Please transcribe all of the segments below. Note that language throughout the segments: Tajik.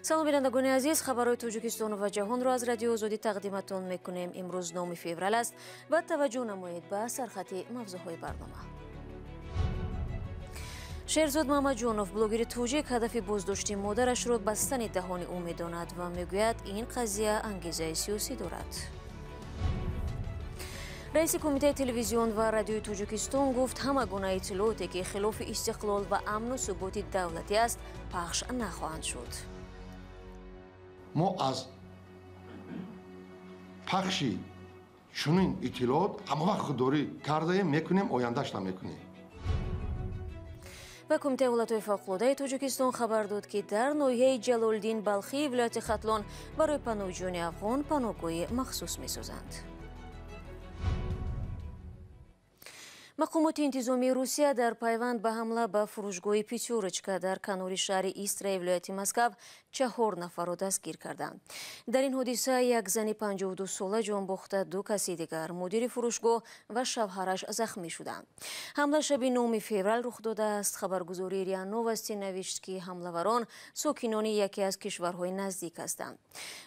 Салом, бинандагони азиз, хабарҳои Тоҷикистону ва ҷаҳонро аз Радиои Озодӣ тақдиматон мекунем. Имрӯз 9 феврал аст ва таваҷҷӯҳ намоед ба сархати мавзӯъҳои барнома. Шерзод Мамаҷонов, блогери тоҷик, ҳадафи боздошти модарашро бастани даҳони ӯ медонад ва мегӯяд, ин қазия ангезаи сиёсӣ дорад. Раиси Кумитаи телевизион ва радиои Тоҷикистон гуфт, ҳама гуна иттилооте, ки хилофи истиқлол ва амну суботи давлатӣ аст, пахш нахоҳанд шуд. Мо аз пахши чунин иттилоот ҳамавақт худдорӣ кардаем, мекунем, ояндаашро мекунем. Ва Кумитаи ҳолатҳои фавқулодаи Тоҷикистон хабар дод, ки дар ноҳияи Ҷалолиддин Балхии вилояти Хатлон барои паноҳҷӯёни афғон паноҳгоҳи махсус месозанд. Мақомоти интизомии Русия дар пайванд ба ҳамла ба фурӯшгоҳи «Пятёрочка» дар канори шаҳри Истраи вилояти Москав 4 нафарро дастгир карданд. Дар ин ҳодиса як зани 52 сола ҷон бохта, ду каси дигар, мудири фурӯшгоҳ ва шавҳараш, захмӣ шуданд. Ҳамла шаби 9 феврал рух додааст. Хабаргузории РИА Новости навишт, ки ҳамлаварон сокинони яке аз кишварҳои наздик ҳастанд.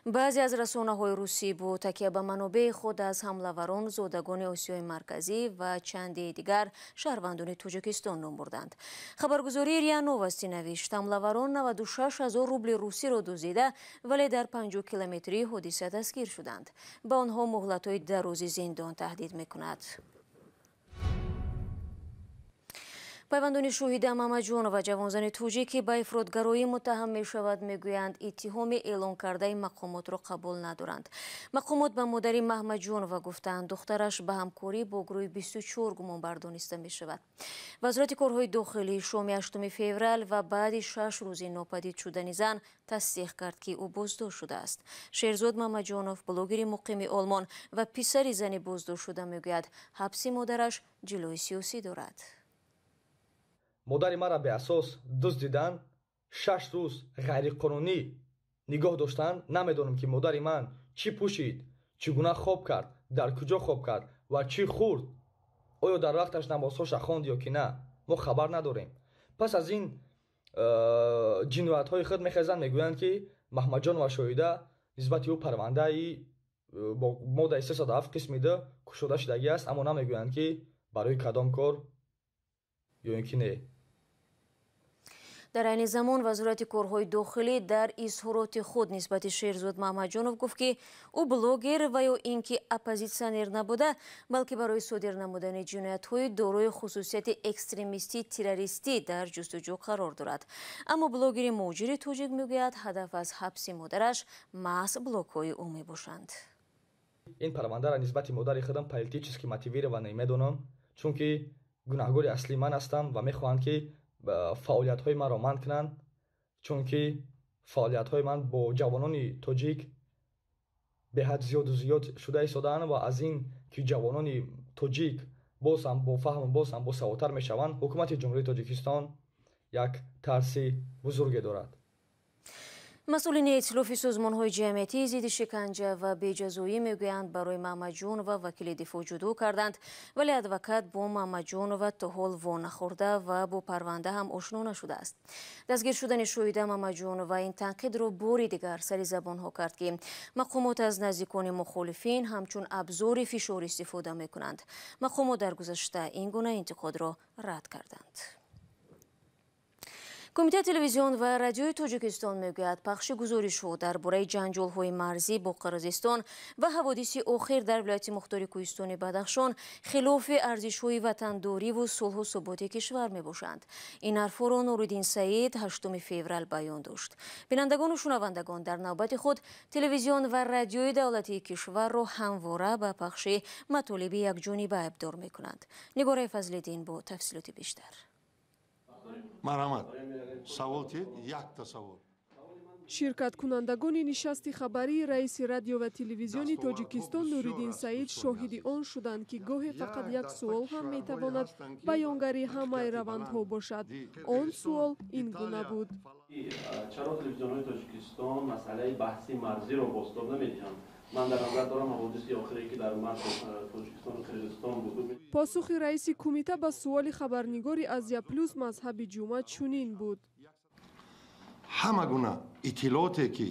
Баъзе аз расонаҳои русӣ бо такя ба манобеи худ аз ҳамлаварон зодагони Осиёи Марказӣ ва чанде дигар шаҳрвандони Тоҷикистон ном бурданд. Хабаргузории РИА Новости навишт, ҳамлаварон 96 ҳазор рубли русиро дуздида, вале дар 50 километрии ҳодиса дастгир шуданд. Ба онҳо муҳлатҳои дарози зиндон таҳдид мекунад. Пайвандони Шоҳида Мамаҷонова, ҷавонзани тоҷик, ки ба ифротгароӣ муттаҳам мешавад, мегӯянд, иттиҳоми эълон кардаи мақомотро қабул надоранд. Мақомот ба модари Маҳмаҷонова гуфтаанд, духтараш ба ҳамкорӣ бо гурӯҳи 24 гумонбар дониста мешавад. Вазорати корҳои дохилӣ шоми 8 феврал ва баъди 6 рӯзи нопадид шудани зан тасдиқ кард, ки ӯ боздошт шудааст. Шерзод Мамаҷонов, блогери муқими Олмон ва писари зани боздоштшуда, мегӯяд, ҳабси модараш ҷилои сиёсӣ дорад. Модари маро беасос дуздидан, 6 рӯз ғайриқонунӣ нигоҳ доштанд. Намедонам, ки модари ман чӣ пӯшид, чӣ гуна хоб кард, дар куҷо хоб кард ва чӣ хӯрд, оё дар вақташ намозҳоша хонд ё ки на, мо хабар надорем. Пас аз ин ҷиноятҳои худ мехезанд, мегӯянд, ки Маҳмаҷонова Шоҳида нисбати ӯ парвандаи бо моддаи 307 қисми 2 кушода шудагӣ аст, аммо намегӯянд, ки барои кадом кор ё ин ки не. Дар айни замон Вазорати корҳои дохилӣ дар изҳороти худ нисбати Шерзод Маҳмаҷонов гуфт, ки ӯ блогер ва ё ин ки оппозитсионер набуда, балки барои содир намудани ҷиноятҳои дорои хусусияти экстремистӣ террористӣ дар ҷустуҷӯ қарор дорад. Аммо блогери муҳоҷири тоҷик мегӯяд, ҳадаф аз ҳабси модараш маҳз блогҳои ӯ мебошанд. Ин парвандаро нисбати модари худам политически мотивированный медонам, чунки гунаҳгори аслӣ ман ҳастам ва мехоҳанд, ки фаъолиятҳои маро манъ кунанд, чунки фаъолиятҳои ман бо ҷавонони тоҷик беҳад зиёду зиёд шуда истодаанд ва аз ин ки ҷавонони тоҷик боз ҳам бофаҳму боз ҳам босаводтар мешаванд, ҳукумати Ҷумҳурии Тоҷикистон як тарси бузурге дорад. Масъулини Эътилофи созмонҳои ҷамъиятии зидди шиканҷа ва беҷазоӣ мегӯянд, барои Маҳмаҷонова вакили дифоъ ҷудо карданд, вале адвокат бо Маҳмаҷонова то ҳол во нахӯрда ва бо парванда ҳам ошно нашудааст. Дастгир шудани Шоҳида Маҳмаҷонова ин танқидро бори дигар сари забонҳо кард, ки мақомот аз наздикони мухолифин ҳамчун абзори фишор истифода мекунанд. Мақомот дар гузашта ин гуна интиқодро рад карданд. Кумитаи телевизион ва радиои Тоҷикистон мегӯяд, пахши гузоришҳо дар бораи ҷанҷолҳои марзӣ бо Қирғизистон ва ҳаводиси охир дар вилояти мухтори кӯҳистони Бадахшон хилофи арзишҳои ватандориву сулҳу суботи кишвар мебошанд. Ин ҳарфҳоро Нуриддин Саид 8 феврал баён дошт. Бинандагону шунавандагон дар навбати худ телевизион ва радиои давлатии кишварро ҳамвора ба пахши матолиби якҷониба айбдор мекунанд. Нигораи Фазлиддин бо тафсилоти бештар. Марҳамат, савол тиҳед, якта савол. Ширкаткунандагони нишасти хабарии раиси радио ва телевизиони Тоҷикистон Нуриддин Саид шоҳиди он шуданд, ки гоҳе фақат як суол ҳам метавонад баёнгари ҳамаи равандҳо бошад. Он суол ин гуна буд: Чаро телевизионҳои Тоҷикистон масъалаи баҳси марзиро бозтоб намедиҳанд? Ман дар назар дорам ҳаводиси охире, ки дар марз Тоҷикистону Қирғизистон буд. Посухи раиси кумита ба суоли хабарнигори Азия Плюс Мазҳаби Ҷума чунин буд: Ҳама гуна иттилооте, ки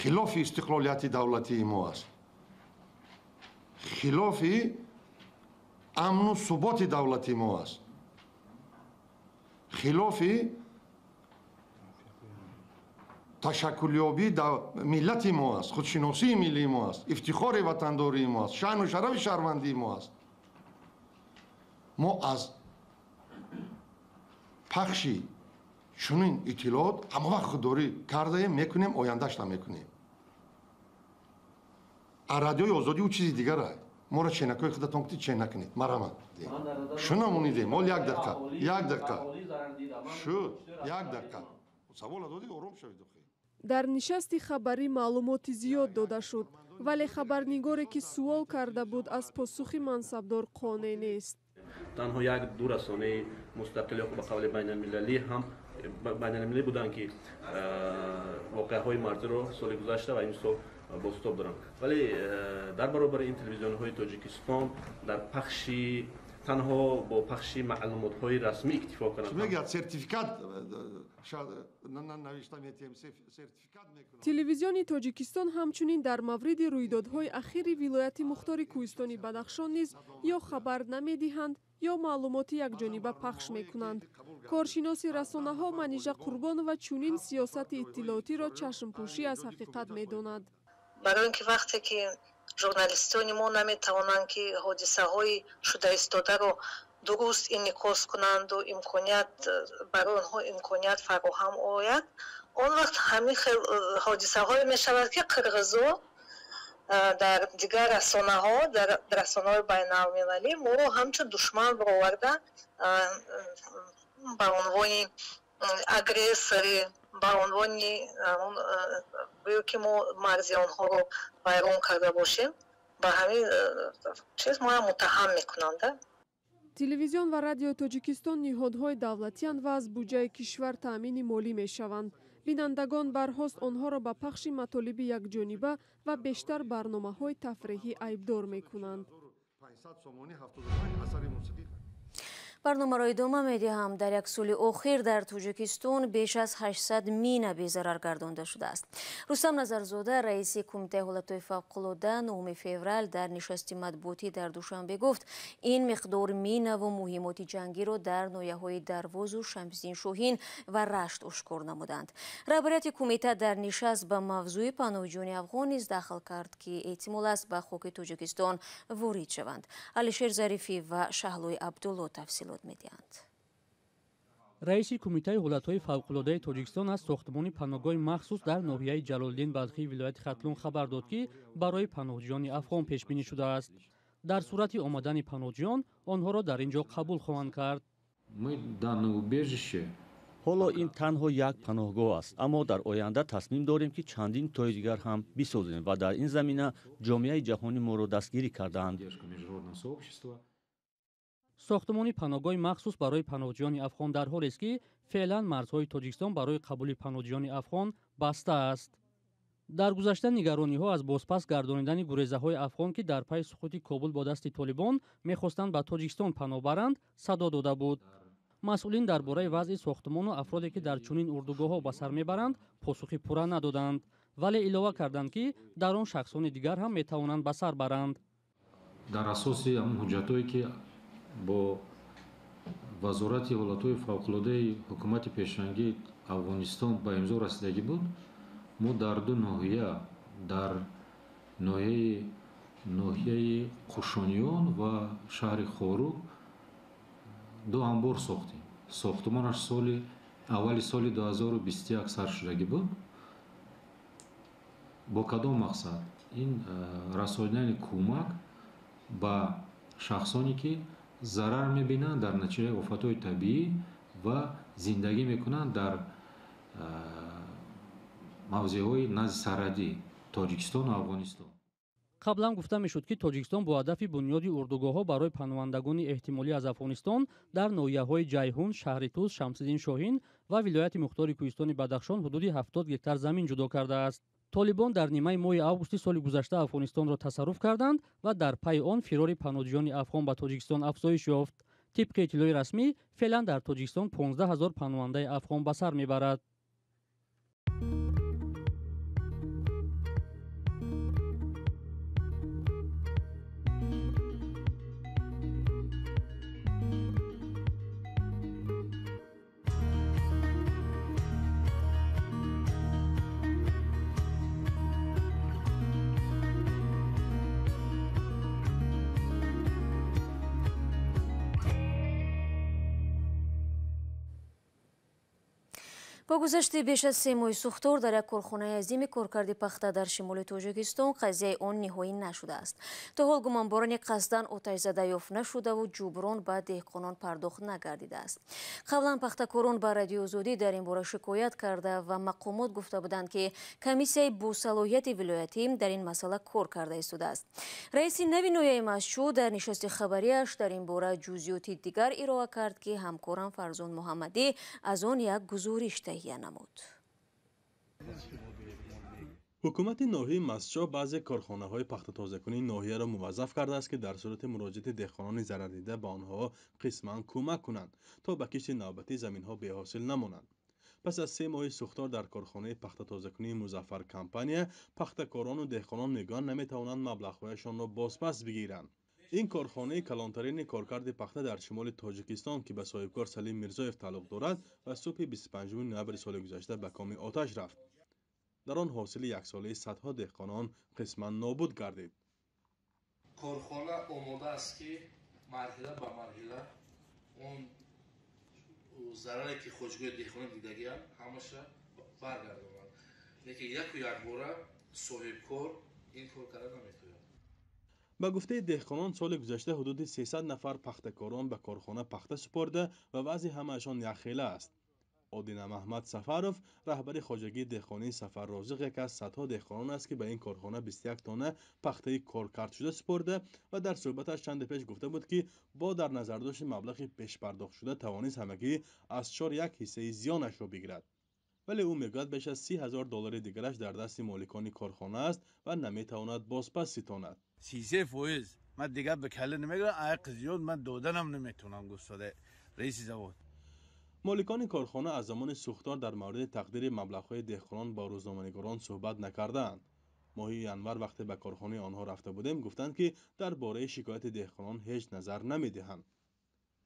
хилофи истиқлолияти давлатии мо аст, хилофи амну суботи давлати мо аст, хилофи ташаккулёбии миллати мо аст, худшиносии миллии мо аст, ифтихори ватандории мо аст, шаъну шарафи шаҳрвандии мо аст, мо аз пахши чунин иттилоот ҳамавақт худдорӣ кардаем, мекунем, ояндаашам мекунем. А Радиои Озодӣ ӯ чизи дигара. Моро ченакҳои худатон кути чен накунед, марҳамат. Шунамонидем. Ҳол як дақиқа, як дақиқа шуд, як дақиқа савола додӣ, ором шавед. Дар нишасти хабарӣ маълумоти зиёд дода шуд, вале хабарнигоре, ки суол карда буд, аз посухи мансабдор қонеъ нест. Танҳо як ду расонаи мустақил ё ба қавли байналмилалӣ ҳам байналмилалӣ буданд, ки воқеаҳои марзиро соли гузашта ва имсол бозтоб доранд, вале дар баробари ин телевизионҳои Тоҷикистон дар пахши танҳо бо пахши маълумотҳои расмӣ иктифо карданд. Мегӯяд, сертификат навишта метиҳем, сертификат мекунам. Телевизиони Тоҷикистон ҳамчунин дар мавриди рӯйдодҳои ахири вилояти мухтори Кӯҳистони Бадахшон низ ё хабар намедиҳанд, ё маълумоти якҷониба пахш мекунанд. Коршиноси расонаҳо Манижа Қурбонова чунин сиёсати иттилоотиро чашмпӯшӣ аз ҳақиқат медонад. Барои ин ки вақте ки журналистони мо наметавонанд, ки ҳодисаҳои шуда истодаро дуруст инъикос кунанду имконият барои онҳо имконият фароҳам ояд, он вақт ҳамин хел ҳодисаҳое мешавад, ки қирғизо дар дигар расонаҳо, дар расонаҳои байналмилалӣ моро ҳамчун душман бароварда, ба унвони агрессори, ба унвони гӯё ки мо марзи онҳоро вайрон карда бошем, ба ҳамин чиз моро муттаҳам мекунанд. Телевизион ва Радиои Тоҷикистон ниҳодҳои давлатиянд ва аз буҷаи кишвар таъмини молӣ мешаванд. Бинандагон бархост онҳоро ба пахши матолиби якҷониба ва бештар барномаҳои тафреҳӣ айбдор мекунанд. Барномаро идома медиҳам. Дар як соли охир дар Тоҷикистон беш аз 800 мина безарар гардонда шудааст. Рустам Назарзода, раиси Кумитаи ҳолатҳои фавқулода, 9 феврал дар нишасти матбуотӣ дар Душанбе гуфт, ин миқдор минаву муҳимоти ҷангиро дар ноҳияҳои Дарвозу Шамсиддин Шоҳин ва Рашт ошкор намуданд. Раҳбарияти кумита дар нишаст ба мавзӯи паноҳҷӯёни афғон низ дахл кард, ки эҳтимол аст ба хоки Тоҷикистон ворид шаванд. Алишер Зарифӣ ва Шаҳлои Абдулло тафсилот медиҳанд. Раиси Кумитаи ҳолатҳои фавқулодаи Тоҷикистон аз сохтмони паноҳгоҳи махсус дар ноҳияи Ҷалолиддин Балхии вилояти Хатлон хабар дод, ки барои паноҳҷӯёни афғон пешбинӣ шудааст. Дар сурати омадани паноҳҷӯён онҳоро дар ин ҷо қабул хоҳанд кард. Ҳоло ин танҳо як паноҳгоҳ аст, аммо дар оянда тасмим дорем, ки чандин тои дигар ҳам бисозем ва дар ин замина ҷомеаи ҷаҳонӣ моро дастгирӣ кардаанд. Сохтмони паноҳгоҳи махсус барои паноҳҷӯёни афғон дар ҳолест, ки феълан марзҳои Тоҷикистон барои қабули паноҳҷӯёни афғон баста аст. Дар гузашта нигарониҳо аз бозпас гардонидани гурезаҳои афғон, ки дар пайи суқути Кобул бо дасти Толибон мехостанд ба Тоҷикистон паноҳ баранд, садо дода буд. Масъулин дар бораи вазъи сохтмону афроде, ки дар чунин урдугоҳҳо ба сар мебаранд, посухи пурра надоданд, вале илова карданд, ки дар он шахсони дигар ҳам метавонанд ба сар баранд. Дар асоси ҳамон ҳуҷҷатҳое, ки бо Вазорати ҳолатҳои фавқулодаи ҳукумати пешрангии Афғонистон ба имзо расидагӣ буд, мо дар ду ноҳия, дар ноҳияи Қушониён ва шаҳри Хоруг, ду анбор сохтем. Сохтмонаш соли аввали соли 2021 сар шудагӣ буд. Бо кадом мақсад? Ин расонидани кӯмак ба шахсоне, ки зарар мебинанд дар натиҷаи офатҳои табиӣ ва зиндагӣ мекунанд дар мавзеъҳои назди сарҳадӣ Тоҷикистону Афғонистон. Қаблан гуфта мешуд, ки Тоҷикистон бо ҳадафи бунёди урдугоҳҳо барои паноҳандагони эҳтимолӣ аз Афғонистон дар ноҳияҳои Ҷайҳун, шаҳри Тӯз, Шамсиддин Шоҳин ва вилояти мухтори Кӯҳистони Бадахшон ҳудуди 70 гектар замин ҷудо кардааст. Толибон дар нимаи моҳи августи соли гузашта Афғонистонро тасарруф карданд ва дар пайи он фирори паноҳҷӯёни афғон ба Тоҷикистон афзоиш ёфт. Тибқи иттилои расмӣ, феълан дар Тоҷикистон 15 000 паноҳандаи афғон ба сар мебарад. Бо гузашти беш аз 3 моҳи сӯхтор дар як корхонаи азими коркарди пахта дар шимоли Тоҷикистон қазияи он ниҳоӣ нашудааст. То ҳол гумонборони қасдан оташзада ёфт нашудаву ҷуброн ба деҳқонон пардохт нагардидааст. Қаблан пахтакорон ба Радиои Озодӣ дар ин бора шикоят карда ва мақомот гуфта буданд, ки комиссияи босалоҳияти вилоятӣ дар ин масъала кор карда истодааст. Раиси нави ноҳияи Мастчӯ дар нишасти хабарияш дар ин бора ҷузъиёти дигар ироа кард, ки ҳамкорам Фарзон Муҳаммадӣ аз он як гузориш таҳия намуд. Ҳукумати ноҳияи Мастчоҳ баъзе корхонаҳои пахтатозакунии ноҳияро муваззаф кардааст, ки дар сурати муроҷиати деҳқонони зарардида ба онҳо қисман кӯмак кунанд, то ба кишти навбатӣ заминҳо беҳосил намонанд. Пас аз 3 моҳи сӯхтор дар корхонаи пахтатозакунии Музаффар компания, пахтакорону деҳқонон мегӯянд, наметавонанд маблағҳояшонро бозпас бигиранд. Ин корхонаи калонтарини коркарди пахта дар шимоли Тоҷикистон, ки ба соҳибкор Салим Мирзоев тааллуқ дорад, ва субҳи 25 ноябри соли гузашта ба коми оташ рафт. Дар он ҳосили яксолаи садҳо деҳқонон қисман нобуд гардид. Корхона омода аст, ки марҳила ба марҳила он зараре, ки хоҷгоҳи деҳқонон дидагиам, ҳамаша баргардонад. Лекин яку якбора соҳибкор ин кор карда наметавонад. Ба гуфтаи деҳқонон, соли гузашта ҳудуди 300 нафар пахтакорон ба корхона пахта супорда ва вазъи ҳамаашон якхела аст. Одина Маҳмад Сафаров, раҳбари хоҷагии деҳқонии Сафаррозиқ, яке аз садҳо деҳқонон аст, ки ба ин корхона 21 тонна пахтаи коркардшуда супорда ва дар суҳбаташ чанде пеш гуфта буд, ки бо дар назардошти маблағи пешпардохтшуда тавонист ҳамагӣ аз 4,1 ҳиссаи зиёнашро бигирад. Вале ӯ мегӯяд, беш аз 30 000 доллари дигараш дар дасти моликони корхона аст ва наметавонад бозпас ситонад. 33% ман дигар ба калла намегирам, аяқ зиёд ман доданам наметавонам, гуфтаде раиси завод. Моликони корхона аз замони сӯхтор дар мавриди тақдири маблағҳои деҳқонон бо рӯзноманигорон суҳбат накардаанд. Моҳи январ вақте ба корхонаи онҳо рафта будем, гуфтанд, ки дар бораи шикояти деҳқонон ҳеҷ назар намедиҳанд.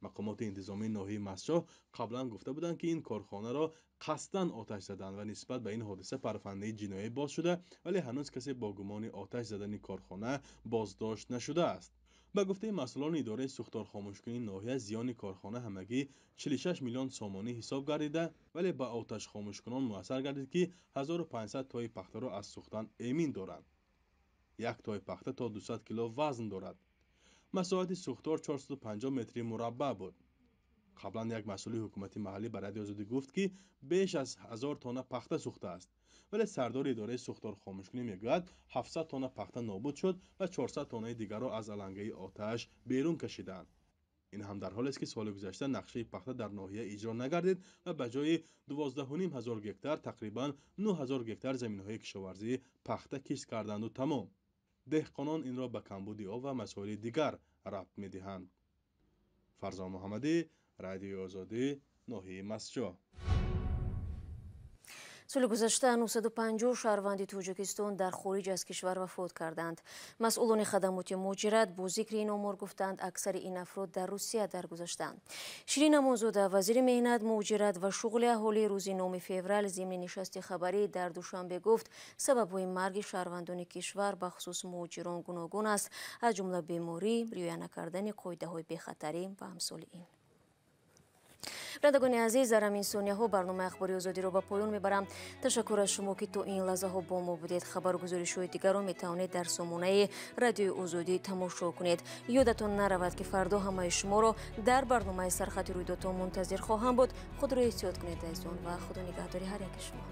Мақомоти интизомии ноҳияи Мастчоҳ қаблан гуфта буданд, ки ин корхонаро қасдан оташ заданд ва нисбат ба ин ҳодиса парвандаи ҷиноӣ боз шуда, вале ҳанӯз касе бо гумони оташ задани корхона боздошт нашудааст. Ба гуфтаи масъулони идораи сӯхторхомӯшкунии ноҳия, зиёни корхона ҳамагӣ 46 миллион сомонӣ ҳисоб гардида, вале ба оташхомӯшкунон муяссар гардид, ки 1500 тои пахтаро аз сӯхтан эмин доранд. Як тои пахта то 200 кило вазн дорад. Масоҳати сӯхтор 450 метри мураббаъ буд. Қаблан як масъули ҳукумати маҳаллӣ ба Радиои Озодӣ гуфт, ки беш аз 1000 тонна пахта сӯхтааст, вале сардори идораи сӯхторхомӯшкунӣ мегӯяд, 700 тонна пахта нобуд шуд ва 400 тоннаи дигарро аз алангаи оташ берун кашиданд. Ин ҳам дар ҳолест, ки соли гузашта нақшаи пахта дар ноҳия иҷро нагардид ва ба ҷои 12,5 ҳазор гектар тақрибан 9 ҳазор гектар заминҳои кишоварзӣ пахта кишт карданду тамом. Деҳқонон инро ба камбуди об ва масоили дигар рабт медиҳанд. Фарзон Муҳаммадӣ, Радиои Озодӣ, ноҳияи Мастчоҳ. Соли гузашта 950 шаҳрванди Тоҷикистон дар хориҷ аз кишвар вафот карданд. Масъулони хадамоти муҳоҷират бо зикри ин омор гуфтанд, аксари ин афрод дар Русия даргузаштанд. Ширин Амонзода, вазири меҳнат, муҳоҷират ва шуғли аҳолӣ, рӯзи 9 феврал зимни нишасти хабарӣ дар Душанбе гуфт, сабабҳои марги шаҳрвандони кишвар, бахусус муҳоҷирон, гуногун аст, аз ҷумла беморӣ, риоя накардани қоидаҳои бехатарӣ ва амсоли ин. Бинандагони азиз, дар ҳамин сонияҳо барномаи Ахбори Озодиро ба поён мебарам. Ташаккур аз шумо, ки то ин лаҳзаҳо бо мо будед. Хабару гузоришҳои дигарро метавонед дар сомонаи Радиои Озодӣ тамошо кунед. Ёдатон наравад, ки фардо ҳамаи шуморо дар барномаи Сархати рӯйдодҳо мунтазир хоҳам буд. Худро эҳтиёт кунед, азизон, ва худо нигаҳдори ҳар яки шумо.